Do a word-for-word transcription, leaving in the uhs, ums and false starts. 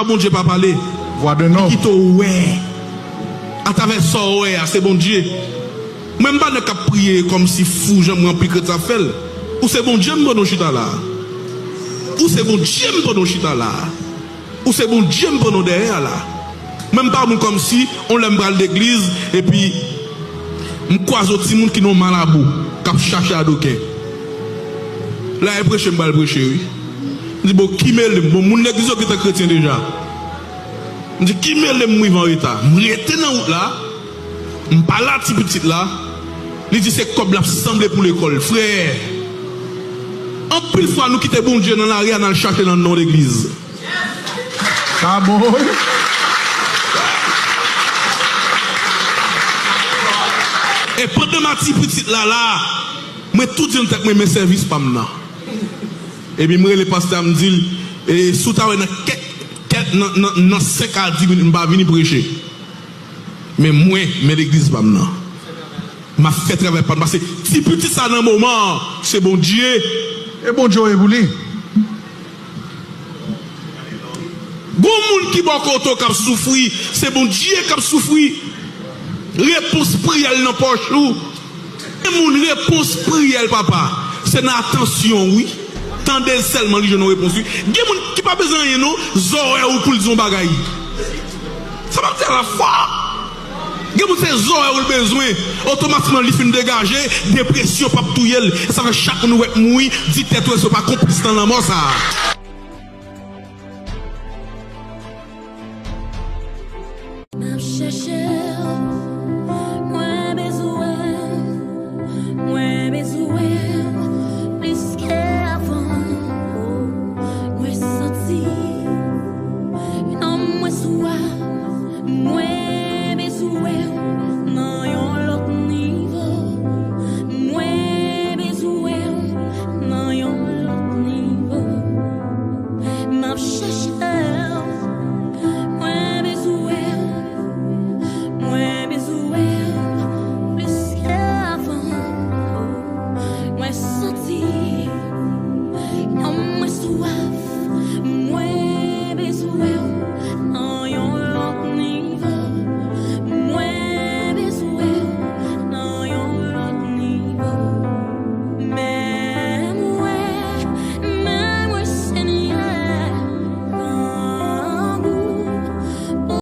Bondye pa pale. Li kite w wè. Atravè sa w wè a, se Bondye. Mwen, m pa nèg k ap priye kòmsi fou, jan m wè anpil kretyen ap fè l. Ou se Bondye m pandan w chita la a. Ou se Bondye m pandan w chita la a. Ou se Bondye m pandan w dèyè a la a. Mwen, m pa moun kòmsi, on lè m pral legliz, epi m kwaze yon timoun ki nan malabou, k ap chache adoken. Lè y preche, m pral preche, wi. M di, bon, ki mele m? Bon, moun legliz yo gentan kretyen deja. M di, ki mele m rive an reta? M rete nan wout la, m pale a ti pitit la, li di se kòb l ap sanble pou lekòl. Frè, anpil fwa nou kite Bondye nan lari a, n al chache l anndan yon legliz. Sa bon, wi. E pandan m a ti pitit la, la, mwen tou di nan tèt mwen, men sèvis pa m nan. Epi m rele pastè a, m di l, e, si w ta wè nan kèk, kèk, nan, nan, nan senk a dis minit, m pa vini preche. Men mwen, men legliz pa m nan. M ap fè travay pa m. Paske ti pitit sa nan moman an, se Bondye. E Bondye w ye pou li. Gon moun ki bò kote w k ap soufri, se Bondye k ap soufri. Repons priyè l nan pòch ou. Gen moun repons priyè l, papa, se nan atansyon, wi. Tande l sèlman, li jwenn yon repons, wi. Gen moun ki pa bezwen anyen, non. Zòrèy ou pou l di yon bagay. Sa m ap di a la fò. Gen moun se zòrèy ou l bezwen. Otomatikman, li fin degaje, depresyon p ap touye l. E sa fè chak moun ou wè k mouri, di tèt ou, èske w pa konplis nan lanmò sa a? N ap chèche